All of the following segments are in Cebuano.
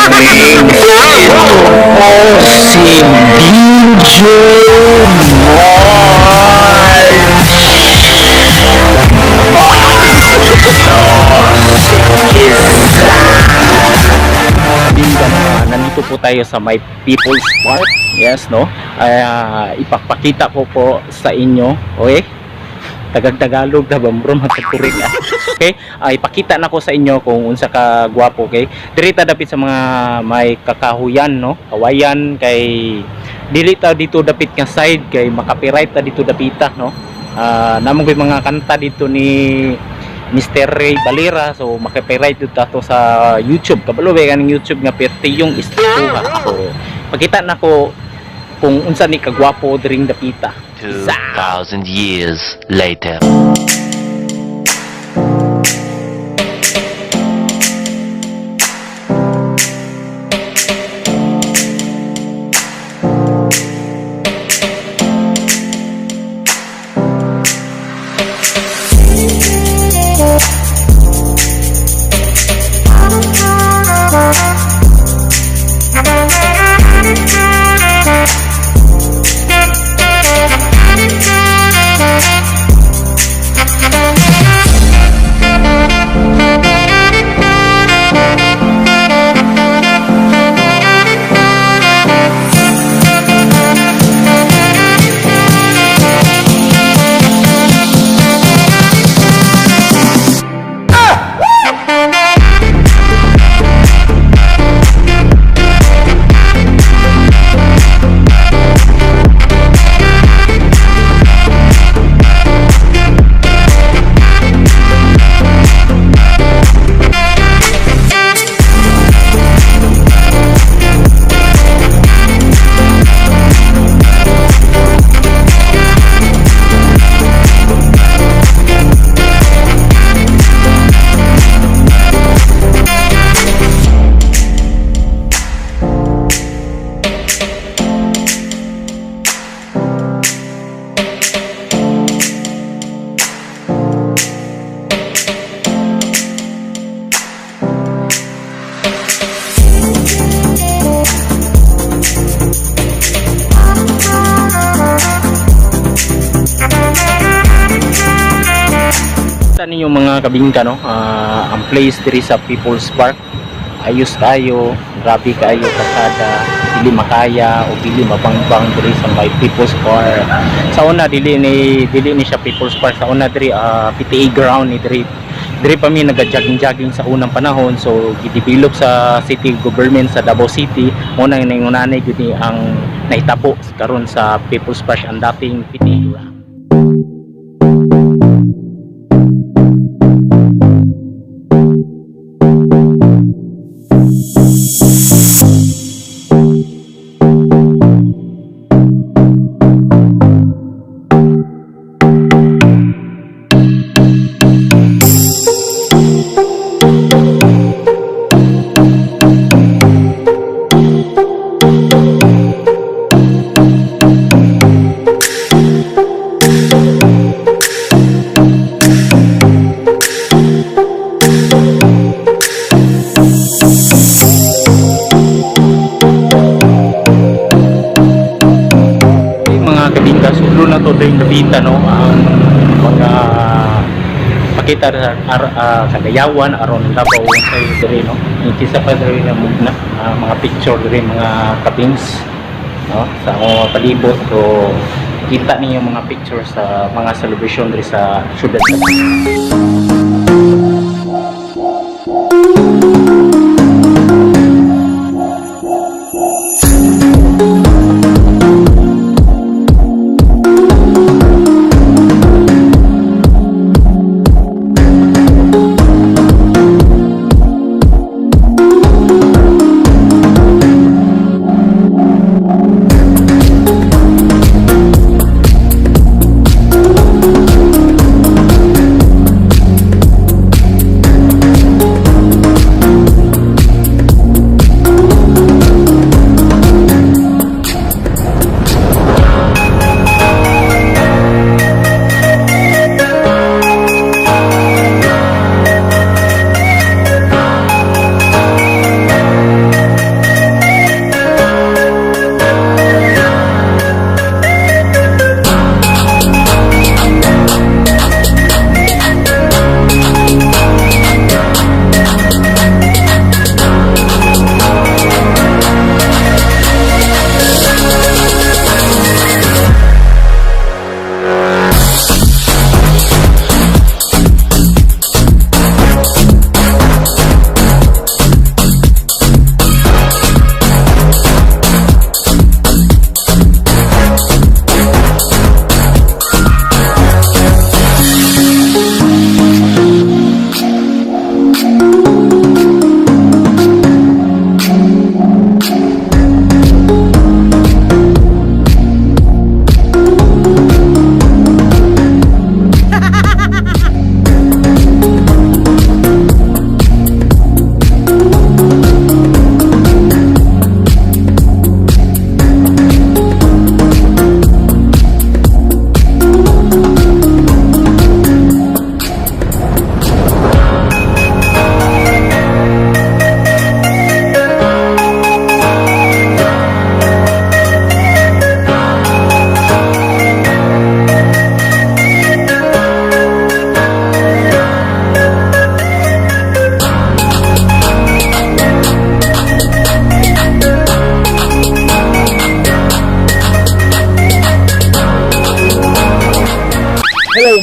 Morning! Ito po si DJ March! Nandito po tayo sa may People's Park. Yes, no? Ipapakita ko po sa inyo, okay? Tagag-Tagalog na ba bro, mataturing ah. Okay? Ipakita na ko sa inyo kung unsa ka gwapo, okay? Diri ta dapit sa mga may kakahuyan, no? Kawayan kay dili ta dito dapit nga side kay makapiright ta dito dapita, no? Namong ko'y mga kanta dito ni Mr. Ray Valera, so makapiright dito to sa YouTube. Kabalo ba kaning YouTube nga perti yung istuha. So pakita na ko kung unsa ni kagwapo diring dapita. 2,000 years later. Kita ninyo, mga kabingka, no? Ang place diri sa People's Park ayos kayo, grabe kayo kasada, dili makaya o dili mabangbang diri sa may People's Park. Sa una dili ni siya People's Park, sa una diri PTA ground ni diri. Diri pa mi naga-jogging-jogging sa unang panahon, so gidevelop sa city government sa Davao City mo nang ningunanay gyud ni ang nahitabo karon sa People's Park, ang dating PTA ground. Okay, mga kabingka, sulo na to din dapita, no, ang mga pakita sa Kadayawan aron Davao kay diri, no. Kisa pa diri na mugna mga picture diri, mga kabings, no, sa mga palibot. So kita ninyo mga picture sa mga celebration diri sa syudad sa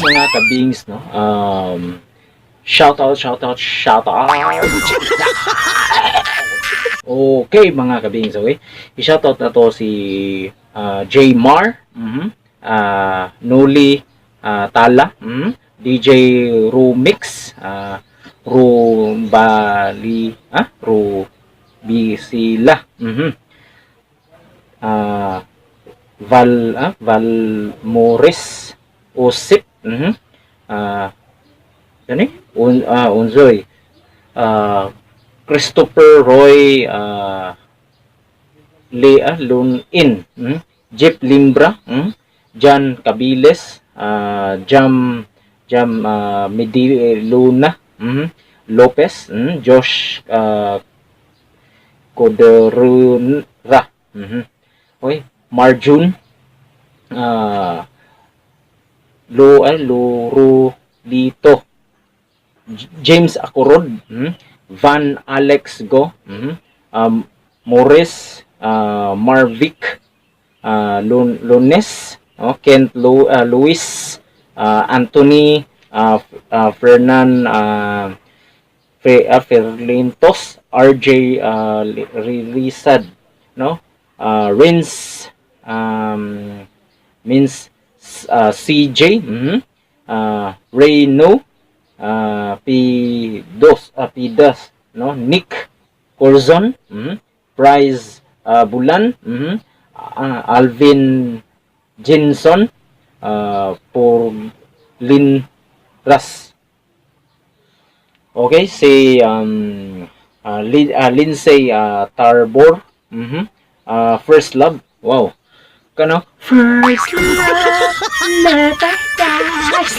Mga kabings, no? Shout out, shout out, shout out. Okay, mga kabings, okay? I-shout out na to si J Mar, Noli Tala, DJ Rumix, Rubali, Rubisila, Val Morris Osip, ano eh? Unzoy, Christopher Roy Le Lunin, Jeff Limbra, John Cabiles, Jam Jam Medi Luna, Lopez, Josh Coderura, Okay, Marjun, Lo Lurulito, James Acorod, Van Alex Go, Morris, Marvick, Lunes, oh, Kent Luis, Anthony, Fernan Ferlintos, RJ Rilisad, no? Rins means CJ, Reyno, P2, Pidas, no? Nick Corzon, Prize Bulan, Alvin Jenson, Porlin Ras. Okay, si Lindsay Tarbor, First Love. Wow. Kano? First Love never dies.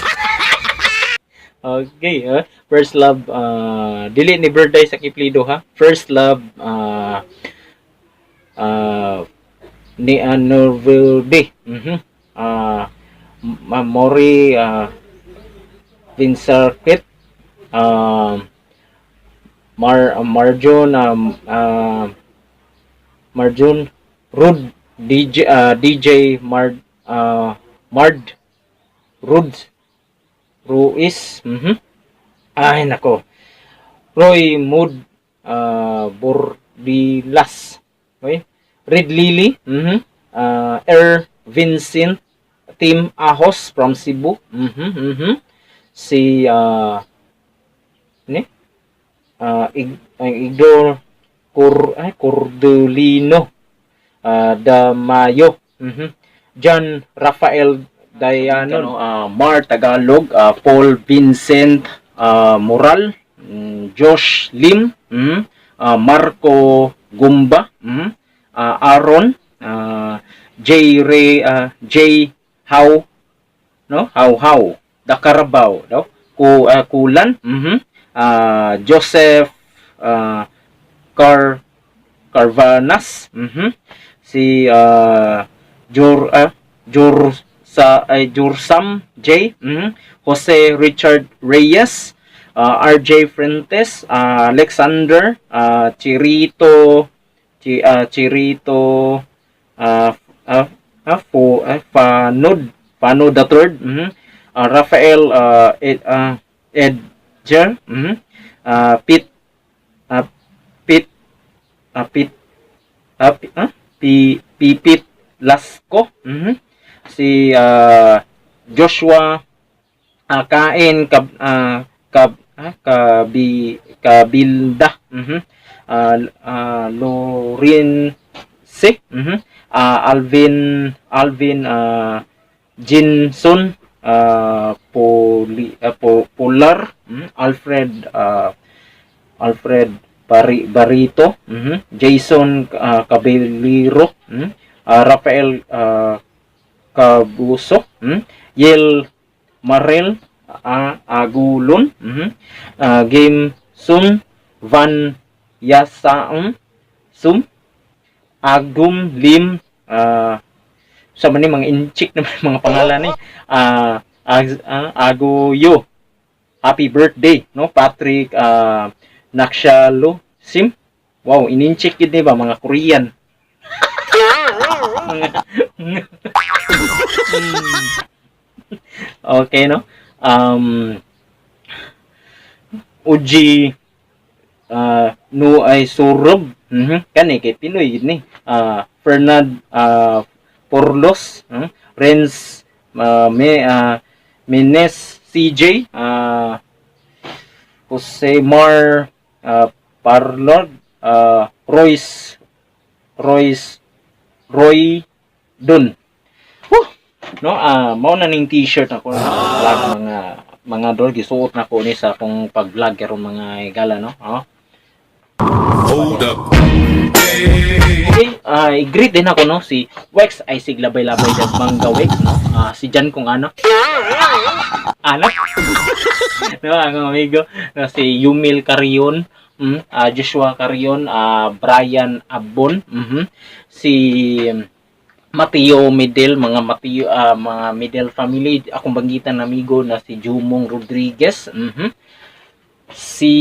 Okay, First Love, dili ni birthday sa Kiplido ha. First Love ni Norvelde. Mori Vincent, Marjon Marjun Rud DJ DJ Mard Rud Ruiz, Ay nako, Roy Mood Bordilas, okay. Red Lily, Er Vincent Team Ahos from Cebu, Si ni Igor Cordolino Damayo, John Rafael Dayanon, Mar Tagalog, Paul Vincent Moral, Josh Lim, Marco Gumba, Aaron, J Ray, J How, no? How How, The Carabao, no? Kulan, Joseph Carvanas, Si Jor Jor sa ay Jursam J, Jose Richard Reyes, RJ Fuentes, Alexander Chirito Chirito Fanud Fanud the third, Rafael Edger, Pete Pete Pete P Pipit Lasco, Si Joshua Kain Kab Kab Kabi Kabilda, Lorin C, Alvin Alvin Jinson Polar, Alfred Alfred Barito, Jason Caballero, Rafael Cabuso, Yel Marel Agulon, Game Sun Van Yasaum Sum Agum Lim, sa man ni mga inchik na mga pangalan ni Agoyo, happy birthday, no? Patrick Nakshalo Sim. Wow, ininchik yun, di ba, mga Korean mga. Okay, no? Uji no ay surob. Kani kay Pinoy gid ni. Fernand Porlos, Renz Me Menes CJ, Jose Mar Parlod, Royce Royce Roy Dun. Whew! No, mao na ning T-shirt ako na vlog, mga dol, gisuot na ko ni sa akong pag-vlog karon, mga higala, no. Oh. Hold up. Okay, i-greet din ako, no, si Wex ay siglabay-labay dag Mangga Wex, no. Si Jan kung ano. Anak. No, ang amigo, no, si Yumil Carion, Joshua Carion, Brian Abon, si Mateo Medel, mga Mateo, mga Medel family, akong banggitan amigo na si Jumong Rodriguez, si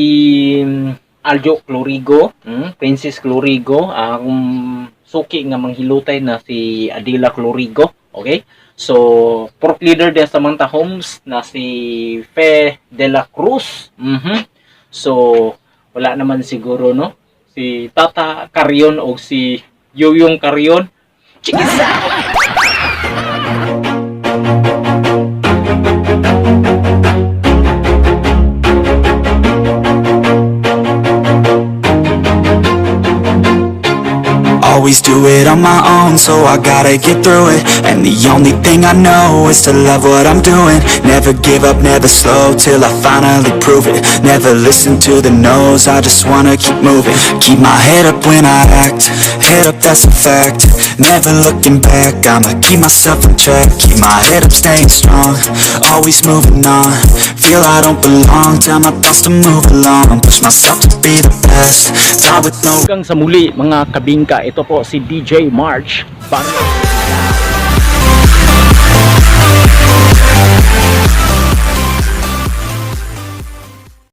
Aljo Clorigo, Princess Clorigo, akong suki nga manghilutay na si Adela Clorigo, okay? So, pork leader din sa Samantha Holmes na si Fe de la Cruz. So, wala naman siguro, no? Si Tata Carion o si Yoyong Carion. Chikisa! Always do it on my own, so I gotta get through it. And the only thing I know is to love what I'm doing. Never give up, never slow, till I finally prove it. Never listen to the no's, I just wanna keep moving. Keep my head up when I act, head up, that's a fact. Never looking back, I'ma keep myself on track. Keep my head up, staying strong, always moving on. Feel I don't belong, tell my thoughts to move along. Push myself to be the best, die with no Hanggang sa muli, mga kabingka, ito po si DJ March. Bye.